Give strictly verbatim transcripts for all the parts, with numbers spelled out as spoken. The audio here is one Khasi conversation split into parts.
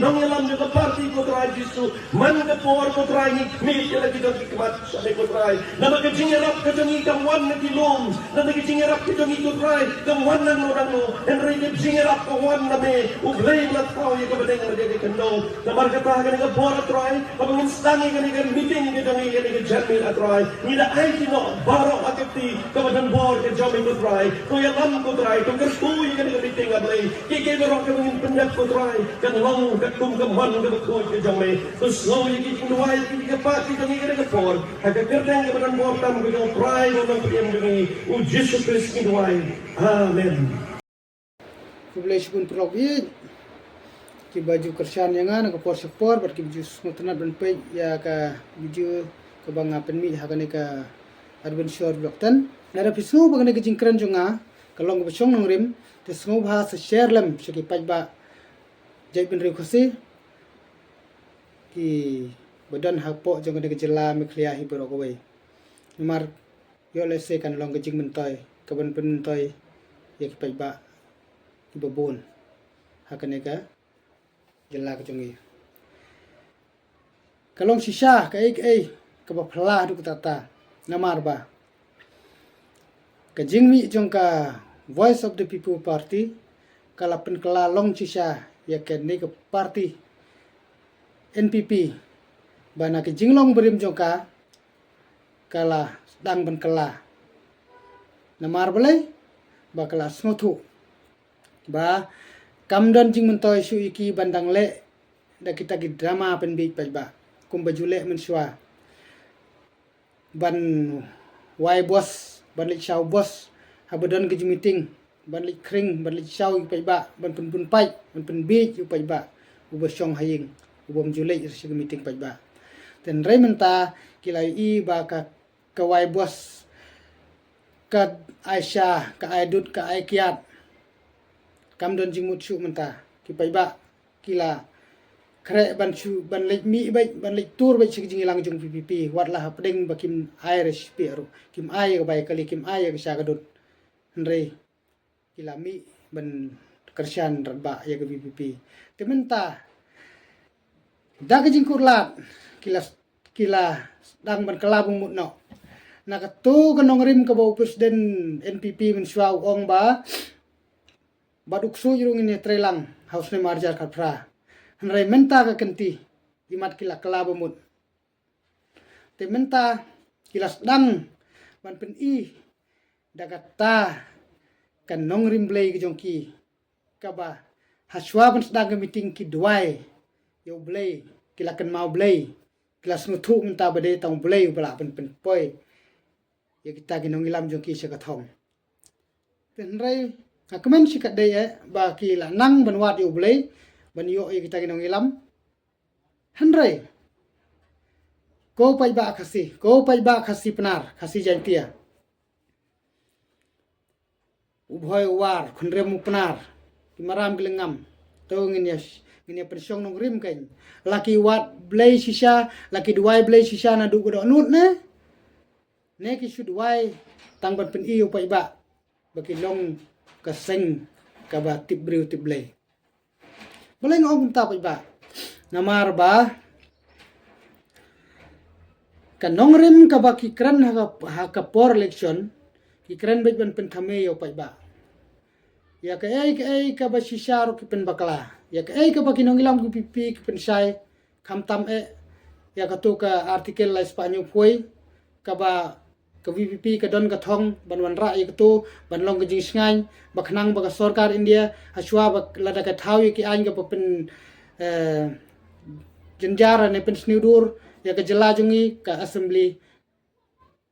Nongïalam jong ka party, ko Trai Jisu, man ka por, ko Trai, ngi khmih ïa la ki jong ki khmat sha me, ko Trai. Namar ka jingïarap ka jong ngi kam wan na ki lum, namar ka jingïarap ka jong ngi, ko Trai, kam wan nangno nangno. Hynrei ka jingïarap ka wan na me, U Blei ba la thaw ïa ka bneng bad ïa ka khyndew. Namar kata ha kane ka por, ko Trai, haba ngin sdang ïa kane ka meeting ka jong ngi, ïa kane ka janmiet, ko Trai, ngi da ai ki noh baroh ha ka kti kaba donbor ka jong me, ko Trai. To ïalam, ko Trai, to kyrkhu ïa kane ka meeting, A Blei. Kiei kiei baroh kiba ngin pyndep, ko Trai, kan long katkum ka mon kaba khuid ka jong me. To sngew ïa ki jingduwai, ïa ki jingkyrpad ka jong ngi ha kane ka por. Ha ka kyrteng kaba donbor tam ka jong U Trai bad U Nongpynim jong ngi, U Jisu Khrist, ngi duwai. Amen. Khublei shibun paralok ïeit kiba ju kyrshan ïa nga na ka por sha ka por bad kiba ju sngewtynnat ban peit ïa ka video kaba nga pynmih ha kane ka Adventure Vlog ten. Lada phi sngew ba kane ka jingkren jong nga ka long kaba shong nongrim, te sngewbha sa share lem sha ki paidbah jaitbynriew Khasi kiba don hapoh jong kane ka jylla Meghalaya hi baroh kawei. Namar ïoh lehse kan long ka jingmyntoi kaban pynmyntoi ïa ki paidbah kiba bun ha kane ka jylla ka jong ngi. Ka long shisha kaei kaei kaba phylla haduh katta katta, namar ba ka jingmih jong ka Voice of the People Party ka la pynkylla long shisha ïa kane ka party N P P, ba na ka jinglong barim jong ka ka la sdang ban kylla. Namar balei? Ba ka la sngewthuh ba kam don jingmyntoi shuh ïa ki ban dang leh da kita ki drama pynbiej paidbah kumba ju leh mynshuwa, ban wai bos, ban leit shaw bos haba don ka jingmeeting, ban leit khring, ban leit shaw ïa u paidbah, ban pynbun paid, ban pynbiej ïa u paidbah uba shong ha ïing, ubym ju leit sha ka meeting paidbah. Te hynrei mynta ki la ïohi ba ka, ka wai bos, ka ai sha, ka ai dud, ka ai kiad, kam don jingmut shuh mynta. Ki paidbah ki la khreh ban shu, ban leit mih beit, ban leit tur beit sha ka jingïalang jong VPP, wat la hapdeng ba kim ai re shipiah ruh, kim ai ïa ka bai kali, kim ai ïa ka sha ka dud. Hynrei ki la mih ban kyrshan radbah ïa ka VPP. Te mynta da ka jingkut lad ki la, ki la sdang ban kylla bymut noh. Na kato ka nongrim kaba u president NPP mynshuwa u ong ba bad u ksuid ruh ngin ïatreilang ha u snem arhajar khatphra. Hynrei mynta ka kynti imat ki la kylla bymut. Te mynta ki la sdang ban pyni da kata ka nongrim Blei ka jong ki, kaba hashwa ban sdang ka meeting ki duwai ïa u Blei, ki la kynmaw Blei, ki la sngewthuh mynta ba dei tang u Blei uba lah ban pynpoi ïa kita ki nongïalam jong ki sha ka thong. Te hynrei nga kmen shi katdei eh ba ki la nang ban wad ïa u Blei ban ïoh ïa kita ki nongïalam. Hynrei ko paidbah Khasi, ko paidbah Khasi Pnar, Khasi Jaintia, u Bhoi u War, Khunrem u Pnar, ki Maram ki Lyngngam, to ngin ïa, ngin ïa pynshong nongrim kein. La ki wad Blei shisha, la ki duwai Blei shisha naduh ka dohnud ne? Ne ki shu duwai tang ban pyni ïa u paidbah ba ki long ka seng kaba tip briew tip Blei? Balei nga ong kumta paidbah? Namar ba ka nongrim kaba ki kren ha ka, ha ka por election, ki kren beit ban pynthame ïa u paidbah. Ïa kaei kaei kaba shisha ruh ki pynbakla. Ïa kaei kaba ki nongïalam ki VPP ki pynshai, khamtam eh ïa kato ka Article lai spah hynñiew phew wei, kaba ka VPP ka don ka thong ban wanrah ïa kato, ban long ka jingshngaiñ, ba khnang ba ka sorkar India hashwa ba lada ka thaw ïa ki aiñ kaba pyn, eh, jynjar ne pynsniew dur ïa ka jylla jong ngi, ka assembly,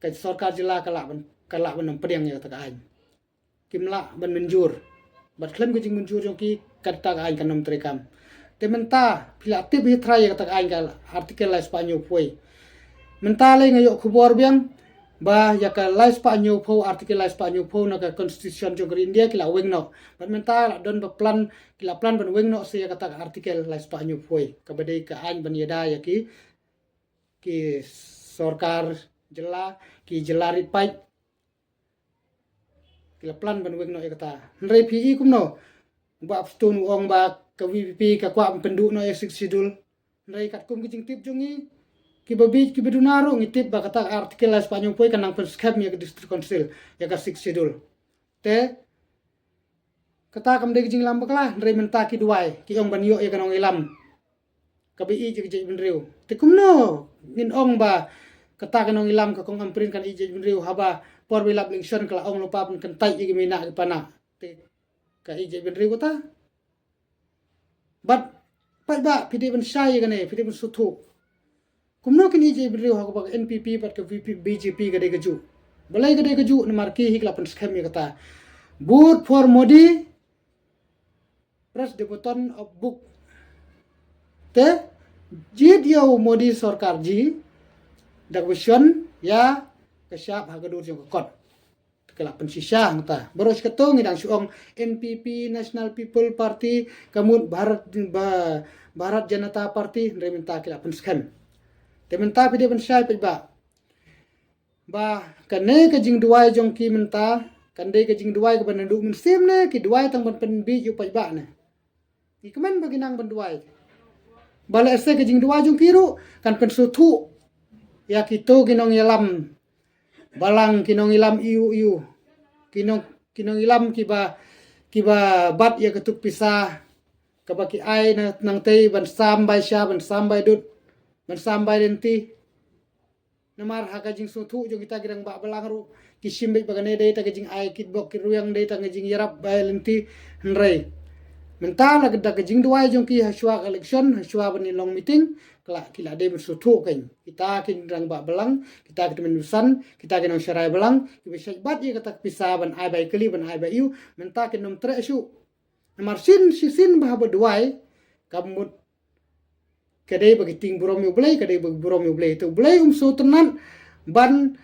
ka sorkar jylla ka lah ban, ka lah ban ym pdiang ïa kata ka aiñ. Kim lah ban mynjur. Bad khlem ka jingmynjur jong ki, kata ka aiñ kan ym treikam. Te mynta phi la tip hi trai ïa kata ka aiñ ka Article lai spah hynñiew phew wei. Mynta lei nga ïoh khubor biang ba ïa ka lai spah hynñiew phew, Article lai spah hynñiew phew na ka Constitution jong ka ri India ki la weng noh. Bad mynta la don ba plan, ki la plan ban weng noh sa ïa kata ka Article lai spah hynñiew phew wei, kaba dei ka aiñ ban ïada ïa ki, ki sorkar jylla, ki jylla rit paid. Ki la plan ban weng noh ïa kata. Hynrei phi i kumno? U Bah Prestone u ong ba ka VPP ka kwah ban pynduh noh ïa Sixth Schedule. Hynrei katkum ki jingtip jong ngi, kiba bieit kiba duna ruh ngi tip ba kata ka article lai spah hynñiew phew kan nang pynskhem ïa ka District Council, ïa ka Sixth Schedule. Te kata kam dei ka jingïalam bakla, hynrei mynta ki duwai, ki ong ban ïoh ïa ka nongïalam kaba ïeit ïa ka jaitbynriew. Te kumno ngin ong ba kata ka nongïalam ka Kong Ampareen kan ïeit jaitbynriew, haba por ba ïalap election ka la ong lypa ban kyntait ïa ki mei na ki pana. Te ka ïeit jaitbynriew kata. Bad paidbah, phi dei ban shai ïa kane, phi dei ban sngewthuh. Kumno kin ïeit jaitbynriew ha kaba ka NPP bad ka VP, BJP ka dei kajuh? Balei ka dei kajuh? Namar ki hi ki la pynskhem ïa kata. Vote for Modi, press the button of book. Te jied ïa u Modi sorkar jong ngi da kaba shon ïa ka shap ha ka dur jong ka kot. Ki la pynshisha hangta. Baroh shi katta ngi dang shu ong NPP, National People Party, ka mut Bharat, ba, Bharat Janata Party, hynrei mynta ki la pynskhem. Te mynta phi dei ban shai paidbah ba kane ka jingduwai jong ki mynta kan dei ka jingduwai kaba naduh mynsiem ne ki duwai tang ban pynbieit ïa u paidbah ne? Ngi kmen ba ki nang ban duwai. Ba lehse ka jingduwai jong ki ruh kan pynsngewthuh ïa kito ki nongïalam balang, ki nongïalam ïu ïu, ki nong, ki nongïalam kiba, kiba bat ïa katu ka pisa kaba ki ai na, nangtei ban sam bai sha, ban sam bai dud, ban sam bai lynti. Namar ha ka jingsngewthuh jong kita ki rangbah balang ruh ki shim beit ba kane dei tang ka jingai kitbok kitrwiang, dei tang ka jingïarap bai lynti. Hynrei mynta la ka, da ka jingduwai jong ki ha shuwa ka election, ha shuwa ban ïa long meeting, ka la, ki la dei ban sngewthuh kein. Kita ki rangbah balang, kita ki tymmen basan, kita ki nongsharai balang kiba shait bat ïa kata ka pisa ban ai bai kali, ban ai bai ïu, mynta kin ym treh shuh. Namar shisien shisien ba haba duwai ka mut ka dei ba ki tieng burom ïa U Blei, ka dei ba ki burom ïa U Blei. Te U Blei um sngewtynnat ban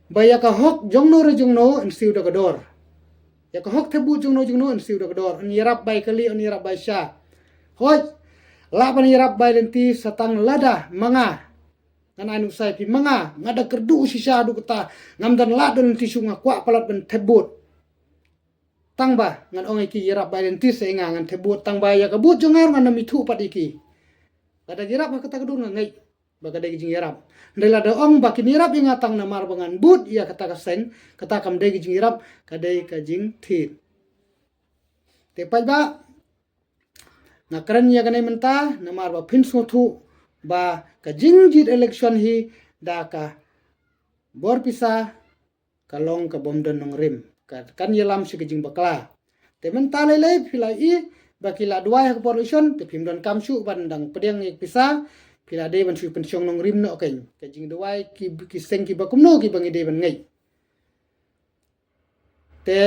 ba ïa ka hok jongno re jongno yn siew da ka dor. Ïa ka hok thep vote jongno jongno yn siew da ka dor. Yn ïarap bai kali, yn ïarap bai sha. Hooid, lah ban ïarap bai lynti sa tang lada ma nga, ngan ai nuksa ïa phi, ma nga, nga da kyrduh shisha haduh katta, ngam don lad don lynti shuh, nga kwah palat ban thep vote. Tang ba ngan ong ïa ki ïarap bai lynti sa ïa nga, ngan thep vote, tang ba ïa ka vote jong nga ruh ngan ym ithuh pat ïa ki. Lada ki ïarap ha kata ka dur nga ngeit ba ka dei ka jingïarap. Hynrei lada ong ba kin ïarap ïa nga tang namar ba ngan vote ïa kata ka seng, kata kam dei ka jingïarap, ka dei ka jingthied. Te paidbah, nga kren ïa kane mynta namar ba phin sngewthuh ba ka jingjied election hi da ka bor pisa ka long ka bym don nongrim, ka kan ïalam sha ka jingbakla. Te mynta lei lei phi la i ba ki la duwai ha ka por election, te phim donkam shuh ban dang pdiang ïa ka pisa, phi la dei ban shu pynshong nongrim noh kein. Ka jingduwai ki, ki seng kiba kumno kiba ngi dei ban ngeit. Te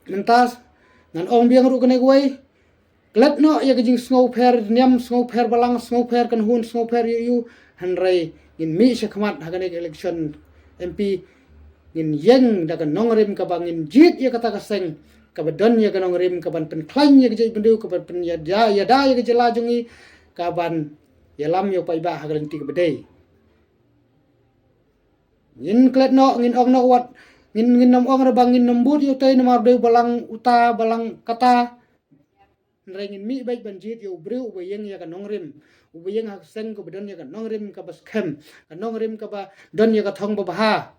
mynta ngan ong biang ruh kane kawei, klet noh ïa ka jingsngewpher niam, sngewpher balang, sngewpher kynhun, sngewpher ïu ïu, hynrei ngin mih sha khmat ha kane ka election MP, ngin ïeng da ka nongrim kaba ngin jied ïa kata ka seng kaba don ïa ka nongrim, kaban pynkhlaiñ ïa ka jaitbynriew, kaban pynïada, ïada ïa ka jylla jong ngi, kaban ïalam ïa u paidbah ha ka lynti kaba dei. Ngin klet noh, ngin ong noh wat, ngin, ngin ym ong re ba ngin ym bud ïa utei namar dei u balang uta, balang kata. Hynrei ngin mih beit ban jied ïa u briew uba ïeng ïa ka nongrim, uba ïeng ha ka seng kaba don ïa ka nongrim kaba skhem, ka nongrim kaba don ïa ka thong babha.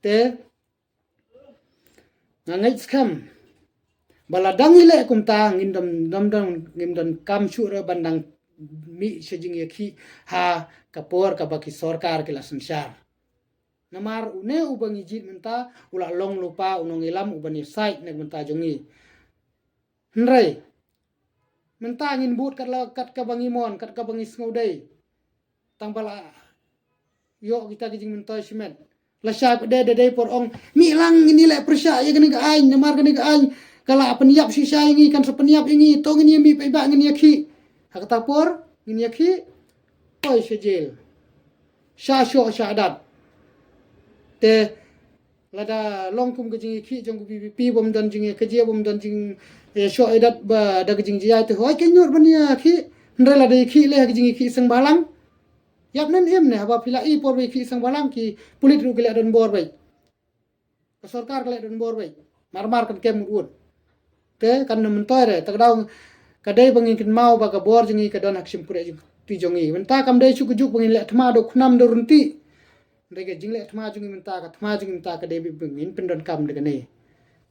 Te nga ngeit skhem ba lada ngi leh kumta ngin dom, dom, dom, ngim donkam shuh re ban dang mih sha jingïakhih ha ka por kaba ki sorkar ki la synshar. Namar une uba ngi jied mynta u la long lypa u nongïalam uban ïasaid na ka bynta jong ngi. Hynrei mynta ngin bud kat la, kat kaba ngi mon, kat kaba ngi sngewdei. Tang ba la ïoh kita ki jingmyntoi shimet. Lashai pat de, de dei por ong mih lang, ngin ïaleh pyrshah ïa kane ka aiñ, namar kane ka aiñ ka la pynïap shisha ïa ngi, kan sa pynïap ïa ngi, to ngin ïa mih paidbah, ngin ïakhih. Ha kata por ngin ïakhih, poi sha jel, sha shoh sha dat. Te lada long kum ka jingïakhih jong ka VPP bym don jingïakajia, bym don jing, eh, shoh ïa dat ba da ka jingjia, te hooid ka ñiut ban ïakhih. Hynrei lada ïakhih leh ha ka jingïakhih seng bhalang, ïap ne im ne? Haba phi la i por ba ïakhih seng bhalang ki pulit ruh ki leh donbor beit, ka sorkar ka leh donbor beit, mar mar kan kem ngut ngut. te kan nym myntoi re. Ta ka daw ka dei ba ngin kynmaw ba ka bor jong ngi ka don ha ka shympriahti jong ngi. Mynta kam dei shu ka juk ba ngin leh thma da u khnam da u ryntih. Hynrei ka jingleh thma jong ngi mynta, ka thma jong ngi mynta ka dei ba ngin pyndonkam da kane.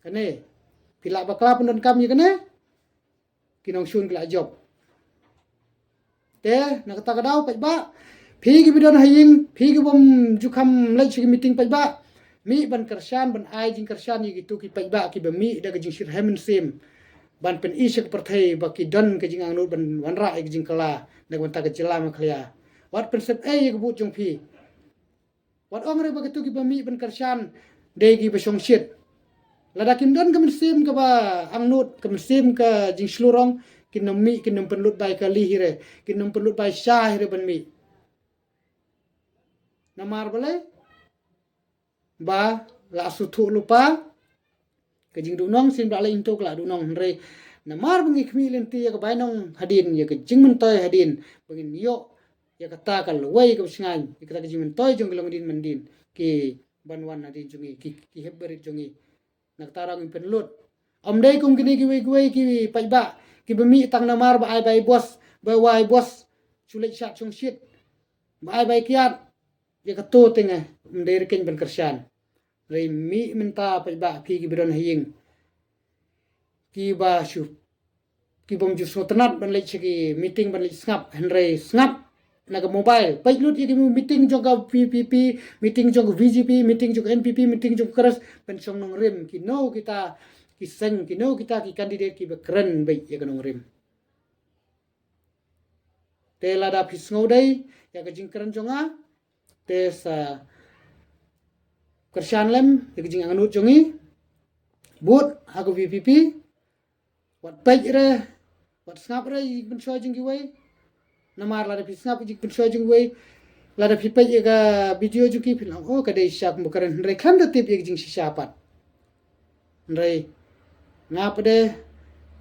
Kane, phi lah bakla pyndonkam ïa kane, ki nongshun ki la jop. Te na kata ka daw paidbah, phi kiba don ha ïing, phi kibym ju kham leit sha ki meeting paidbah, mih ban kyrshan, ban ai jingkyrshan ïa kito ki paidbah kiba mih da ka jingshitrhem mynsiem ban pyni sha ka pyrthei ba ki don ka jingangnud ban wanrah ïa ka jingkylla na ka bynta ka jylla Meghalaya. Wat pynsep ei ïa ka vote jong phi. Wat ong re ba kito kiba mih ban kyrshan dei kiba shongshit. Lada kim don ka mynsiem kaba angnud, ka mynsiem ka jingshlur, kin nym mih, kin nym pynlut bai kali hi re, kin nym pynlut bai sha hi re ban mih. Namar balei? Ba la shu thuh lypa. Ka jingduhnong shisien ba la leit hangto ka la duhnong, hynrei namar ba ngi khmih lynti ïa ka bainong hadien, ïa ka jingmyntoi hadien, ba ngin ïoh ïa kata ka lawei kaba shngaiñ, ïa kata ka jingmyntoi jong ki longdien mandien, ki ban wan hadien jong ngi, ki, ki hep barit jong ngi. Na kata ruh ngin pynlut. Ym dei kum kine kiwei kiwei ki paidbah kiba mih tang namar ba ai bai bos, ba wai bos shu leit shad shongshit, ba ai bai kiad. Ïa kato te nga, ym dei ruh keiñ ban kyrshan. Hynrei mih mynta paidbah, phi kiba don ha ïing, kiba shu, kibym ju sngewtynnat ban leit sha ki meeting, ban leit sngap, hynrei sngap na ka mobile. Peit lut ïa ki meeting jong ka VPP, meeting jong ka VGP, meeting jong ka NPP, meeting jong ka Congress, pynshong nongrim. Kino kita ki seng, kino kita ki candidate kiba kren beit ïa ka nongrim? Te lada phi sngewdei ïa ka jingkren jong nga, te sa kyrshan lem ïa ka jingangnud jong ngi. Vote ha ka VPP. Wat peit re, wat sngap re ïa ka jingpynshoi jong kiwei. Namar lada phi sngap ïa ka jingpynshoi jong kiwei, lada phi peit ïa ka video jong ki, phin ong, oh, ka dei shisha kumba kren, hynrei khlem da tip ïa ka jingshisha pat. Hynrei nga pat de,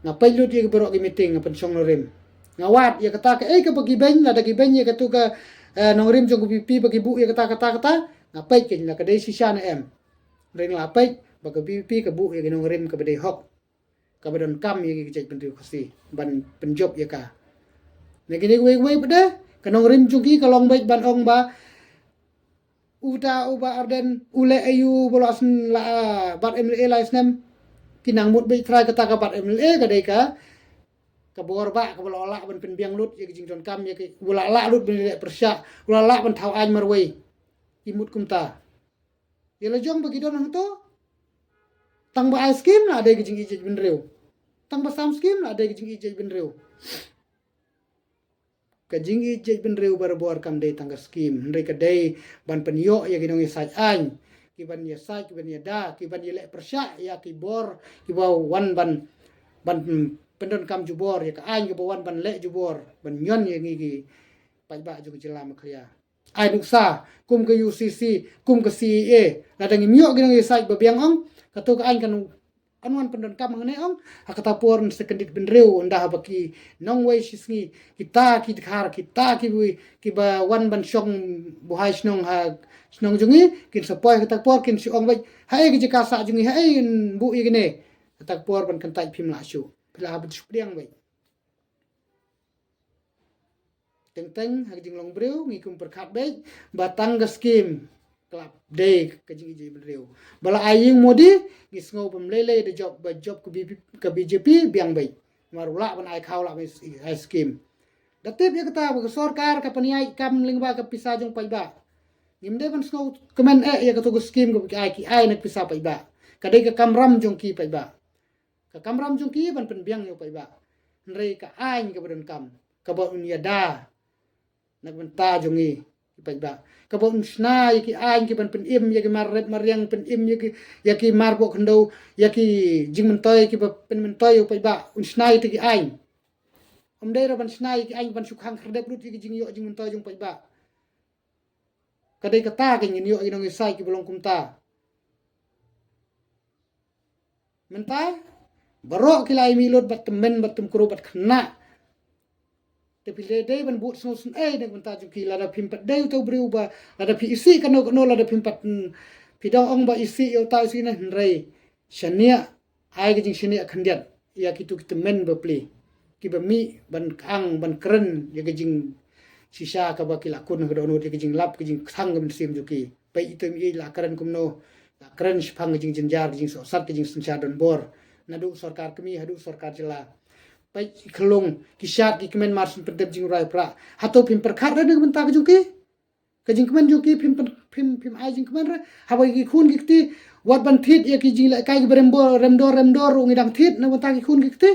nga peit lut ïa ki baroh ki meeting, nga pynshong nongrim. Nga wad ïa kata kaei kaba ki beiñ, lada ki beiñ ïa kato ka, eh, nongrim jong ka VPP ba ki buh ïa kata, kata, kata, nga peit keiñ la ka dei shisha ne em. Hynrei nga la peit ba ka VPP ka buh ïa ka nongrim kaba dei hok, kaba donkam ïa ki jaitbynriew Khasi ban pynjop ïa ka. Na kine kiwei kiwei pat de, ka nongrim jong ki ka long beit ban ong ba uta u Bah Ardent u leh aïu ba u la sn-, la, ah, bat MLA lai snem. Ki nang mut beit trai, kata ka bat MLA ka dei ka, ka bor bah kaba u la lah ban pynbiang lut ïa ka jingdonkam ïa ki, u la lah lut ban leh pyrshah, u la lah ban thaw aiñ marwei. Ki mut kumta. Ïa la jong ba ki don hangto, tang ba ai skim la dei ka jingïeit jaitbynriew. Tang ba sam skim la dei ka jingïeit jaitbynriew. Ka jingïeit jaitbynriew barabor kam dei tang ka skim, hynrei ka dei ban pynïoh ïa ki nongïasaid aiñ, ki ban ïasaid, ki ban ïada, ki ban ïaleh pyrshah ïa ki bor kiba wan ban, ban pyndonkam jubor, ïa ka aiñ kaba wan ban leh jubor, ban ñion ïa ngi ki paidbah jong ka jylla Meghalaya. Ai nuksa kum ka UCC, kum ka CAA, lada ngim ïoh ki nongïasaid ba biang ong, kato ka aiñ kan ym wan pyndonkam hangne ong. Ha kata por yn sa kyndit bynriew, ynda haba ki nongwei shisngi, kita ki dkhar, kita ki bui, kiba wan ban shong buhai shnong ha shnong jong ngi, kin sa poi ha kata por, kin shu ong beit, haei ka jaka sah jong ngi, haei yn buh ïa kine. Kata por ban kyntait phim lah shuh. Phi lah ban shu pdiang beit. Teng teng ha ka jinglong briew ngi kum pyrkhat beit ba tang ka skim ka la dei ka jingïeit jaitbynriew. Ba la ai ïing Modi, ngi sngew bym lei lei da jop, ba jop ka B P, ka BJP biang beit. Namar u lah ban ai khaw, lah ban ai skim. Da tip ïa kata ba ka sorkar ka pynïaid kam lyngba ka pisa jong paidbah. Ngim dei ban sngewkmen eh ïa kato ka skim kaba ki ai, ki ai na ka pisa paidbah. Ka dei ka kamram jong ki paidbah. Ka kamram jong ki ban pynbiang ïa u paidbah. Hynrei ka aiñ kaba donkam, kaba un ïada na ka bynta jong ngi ki paidbah, kaba un shna ïa ki aiñ ki ban pynim ïa ki mar rep mar riang, pynim ïa ki, ïa ki mar buh khyndew, ïa ki jingmyntoi kiba pynmyntoi ïa u paidbah, un shna ïa ki aiñ. Ym dei ruh ban shna ïa ki aiñ ban shu khang khyrdep lut ïa ki jingïoh jingmyntoi jong u paidbah. Ka dei kata ka ngin ïoh ïa ki nongïasaid kiba long kumta. Mynta baroh ki la ïa mih lut bad tymmen bad tymkru bad khynnah. Te phi dei dei ban bud sngewsynei na ka bynta jong ki, lada phim pat dei uta u briew ba, lada phi isih kano kano, lada phim pat, hmm, phi dang ong ba isih ïa uta isih ïa une, hynrei shaniah, ai ka jingshaniah khyndiat. ïa kitu ki tymmen bapli kiba mih ban ang ban kren ïa ka jingshisha kaba ki la kun ha ka dohnud, ïa ka jinglap ka jingkthang ka mynsiem jong ki. Peit ito i la kren kumno, la kren shaphang ka jingjynjar, ka jingsohsat, ka jingsynshar donbor, naduh sorkar kmie haduh sorkar jylla. Peit ki khyllung, ki shad, ki kmen mar syn pyndep jingrwai pra. Hato phim pyrkhat re na ka bynta ka jong ki? Ka jingkmen jong ki phim pyn-, phim, phim ai jingkmen re. Haba ki khun ki kti, wat ban thied ïa ki jinglehkai kiba remdor, remdor, remdor ruh ngi dang thied na ka bynta ki khun ki kti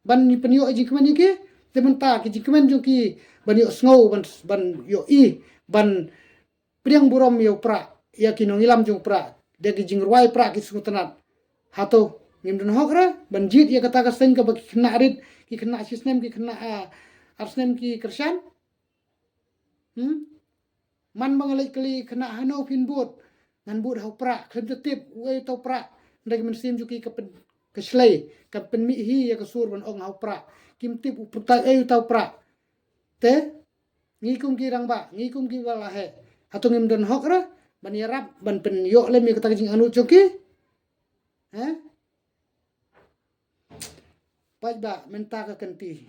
ban pynïoh ïa jingkmen ïa ki. Te mynta ki jingkmen jong ki ban ïohsngew, ban, ban ïohi, ban pdiang burom ïa u pra, ïa ki nongïalam jong u pra, da ki jingrwai pra ki sngewtynnat. Hato ngim don hok re ban jied ïa kata ka seng kaba ki khynnah rit, ki khynnah shisnem, ki khynnah, ah, arsnem ki kyrshan? Hmm? Man ba nga leit kylli khynnah, hano phin bud? Ngan bud ha u pra. Khlem da tip uei uta u pra, hynrei ka mynsiem jong ki ka pyn, ka shlei, ka pynmih hi ïa ka sur ban ong ha u pra. Kim tip u pra, uei uta u pra. Te ngi kum ki rangbah, ngi kum kiba la heh, hato ngim don hok re ban ïarap, ban pynïoh lem ïa kata ka jingangnud jong ki? He? Paidbah, mynta ka kynti,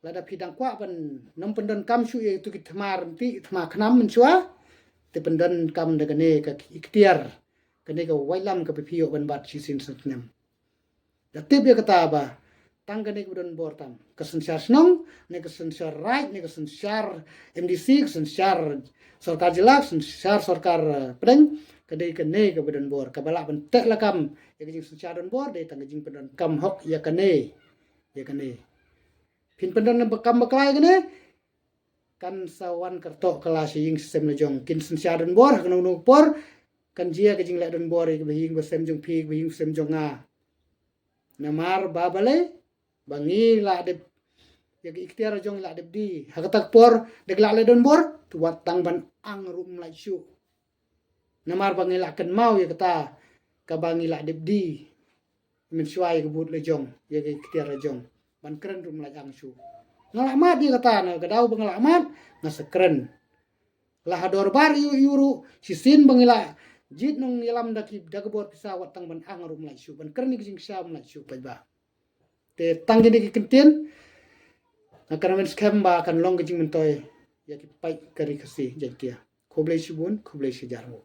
lada phi dang kwah ban nym pyndonkam shuh ïa kitu ki thma ryntih, thma khnam mynshuwa, te pyndonkam da kane ka iktiar, kane ka waitlam kaba phi ïoh ban bat shisien snem. Da tip ïa kata ba tang kane kaba donbor tam, ka synshar shnong ne ka synshar raid ne ka synshar M D C, ka synshar sorkar jylla, ka synshar sorkar, eh, pdeng, ka dei kane kaba donbor. Kaba lah ban teh lakam ïa ka jingsynshar donbor dei tang ka jingpyndonkam hok ïa kane, ïa kane. Phin pyndonkam bakla ïa kane, kan sa wan kyrtoh kylla sha ïing sha sem la jong. Kin synshar donbor ha kano kano ka por, kan jia ka jingleh donbor ïa kiba ha ïing ba sem jong phi, ba ha ïing ba sem jong nga. Namar ba balei? Ba ngi la dep, ïa ka iktiar jong ngi la dep die. Ha kata ka por da ki la leh donbor, te wat tang ban ang ruh ym lah shuh. Namar ba ngi la kynmaw ïa kata kaba ngi la dep die mynshuwa ïa ka bud la jong, ïa ka iktiar la jong, ban kren ruh ym lah ang shuh. Nga la mad ïa kata, na ka daw ba nga la mad, nga sa kren. La ha dorbar ïu ïu ruh, shisien ba ngi la jied nongïalam da ki, da ka bor pisa, wat tang ban ang ruh ym lah shuh, ban kren ïa ka jingshisha ym lah shuh, paidbah. Te tang kine ki kyntien, nga kyrmen skhem ba kan long ka jingmyntoi ïa ki paid ka Ri Khasi Jaiñtia. Khublei shibun, khublei shihajar nguh.